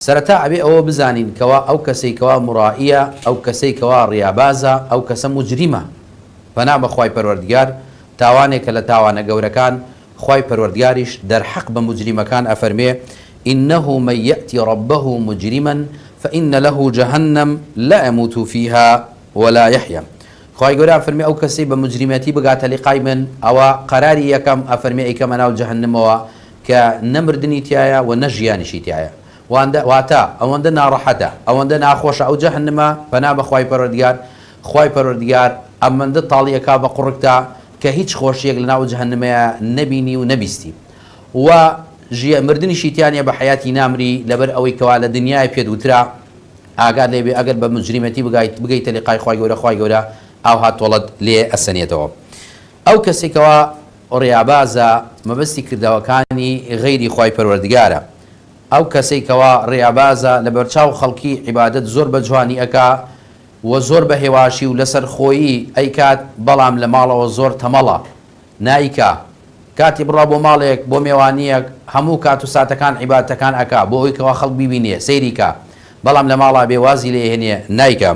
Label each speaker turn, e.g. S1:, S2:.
S1: سەرەتا ئەبێ ئەوە بزانین کەوا ئەو کەسەی کەوا مورائیە، ئەو کەسەی کەوا ڕیابازە، ئەو کەسە موجریمە. پەنا بە خوای پەروەردگار، تاوانێکە لە تاوانە گەورەکان، خوای پەروەردگاریش دەرحەق بە موجریمەکان ئەفەرمێ، انه من یأتی ربه مجرما فان له جهنم لا یموت فیها ولا یحیا. خوای گەورە ئەفەرمێ ئەو کەسەی بە موجریمەتی بگاتە لیقای من، ئەوە قەراری یەکەم ئەفەرمێ ئەیکەمە ناو جەهەنمەوە، کە نە مردنی تیایە و نە ژیانیشی تیایە واندە واتە ئەوەندە ناڕەحەتە ئەوەندە ناخۆشە ئەو جەهەنمە پەنا بە خوای پەروەردگار خوای پەروەردگار ئەمەندە تاڵی ئەکا بە قوڕگتا کە هیچ خۆشیەک لەناو جەهەنمەیا نەبینی و نەبیستی و ژیە مردنیشی تیا نیە بە حەیاتی نامری لەبەر ئەوەی کەوا لە دنیای پێت وترا ئاگات لێ بێ ئەگەر بە موجریمەتی بگایت بگەیتە لیقای خوای گەورە خوای گەورە ئاوها تۆڵەت لێ ئەسەنێتەوە ئەو کەسەی کەوا ڕیابازە مەبەستی کردەوەکانی غەیری خوای پەروەردگارە، ئەو کەسەی کەوا ڕیابازە لەبەرچاو خەڵکی عیبادەت زۆر بە جوانی ئەکا و زۆر بە هێواشی و لەسەرخۆیی ئەیکات بەڵام لە ماڵەوە زۆر تەمەڵە نایکا کاتی بڕوا بۆ ماڵێک بۆ مێوانیەک هەموو کات و ساتەکان عیبادەتەکان ئەکا بۆ ئەوەی کەوا خەڵک بیبینێ سەیری کا بەڵام لە ماڵا بێ وازی لێ ئەهێنێ نایکا.